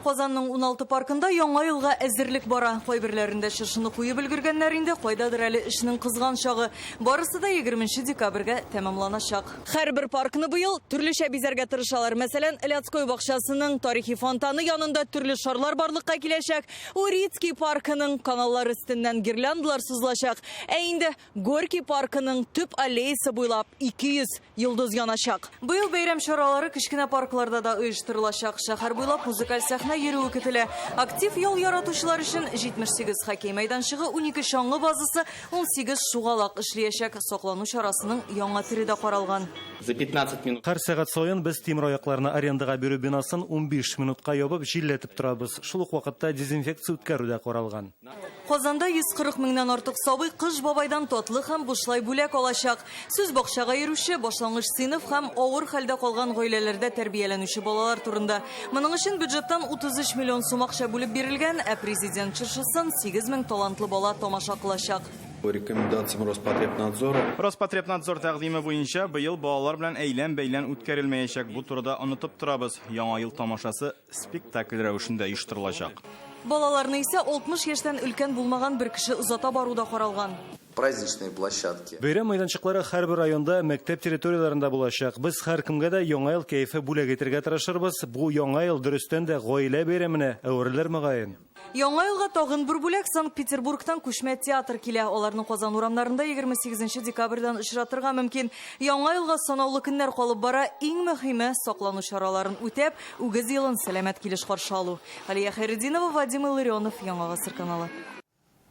Казанның 16 паркында Яңа елга әзерлек бара. Кайберләрендә чыршыны куеп өлгергәннәр инде, кайдадыр әле эшнең кызган чагы. Барысы да 20 декабрьгә тәмамланачак. Һәрбер паркны быел төрлечә бизәргә тырышалар. Мәсәлән, Лядской бакчасының тарихи фонтаны янында төрле шарлар барлыкка киләчәк. Урицкий паркының каналлары өстеннән гирляндалар сузылачак. Ә инде Горький паркының төп аллеясы буйлап 200 йолдыз яначак. Быел бәйрәм чаралары кечкенә паркларда да оештырылачак. Шәһәр буйлап музыкаль сәхнә йөрүе көтелә. Актив ял яратучылар өчен 78 хоккей мәйданчыгы, 12 чаңгы базасы, 18 шугалак эшлиячәк. Саклану чарасының яңа төре дә каралган. За 15 минут. Һәр сәгать саен без тимераякларны арендага бирү бинасын 15 минутка ябып, җилләтеп торабыз. Шул ук вакытта дезинфекция үткәрү дә каралган. Казанда 140 меңнән артык сабый Кыш бабайдан татлы һәм бушлай бүләк алачак. Сүз бакчага йөрүче, башлангыч сыйныф һәм авыр хәлдә калган гаиләләрдә тәрбияләнүче балалар турында. Моның өчен бюджеттан 33 миллион сум акча бүлеп бирелгән, ә Президент чыршысын 8 мең талантлы бала тамаша кылачак. По рекомендациям Роспотребнадзора. Роспотребнадзор тәкъдиме буенча быел балалар белән әйлән-бәйлән үткәрелмәячәк. Бу турыда онытып торабыз. Яңа ел тамашасы спектакль рәвешендә оештырылачак. Балаларны исә 60 яшьтән өлкән булмаган бер кеше озата бару да каралган. Праздничные площадки. Бәйрәм мәйданчыклары һәрбер районда, мәктәп территорияләрендә булачак. Без һәркемгә дә Яңа ел кәефе бүләк итәргә тырышырбыз. Бу Яңа ел дөрестән дә гаилә бәйрәменә әверелер мөгаен. Яңа елга тагын бер бүләк Санкт-Петербургтан күчмә театр килә. Аларны Казан урамнарында 28 декабрьдән очратырга мөмкин. Яңа елга санаулы көннәр калып бара. Иң мөһиме, саклану чараларын үтәп, үгез елын сәламәт килеш каршы алу. Алия Хәйретдинова, Вадим Илларионов, Яңа Гасыр каналы.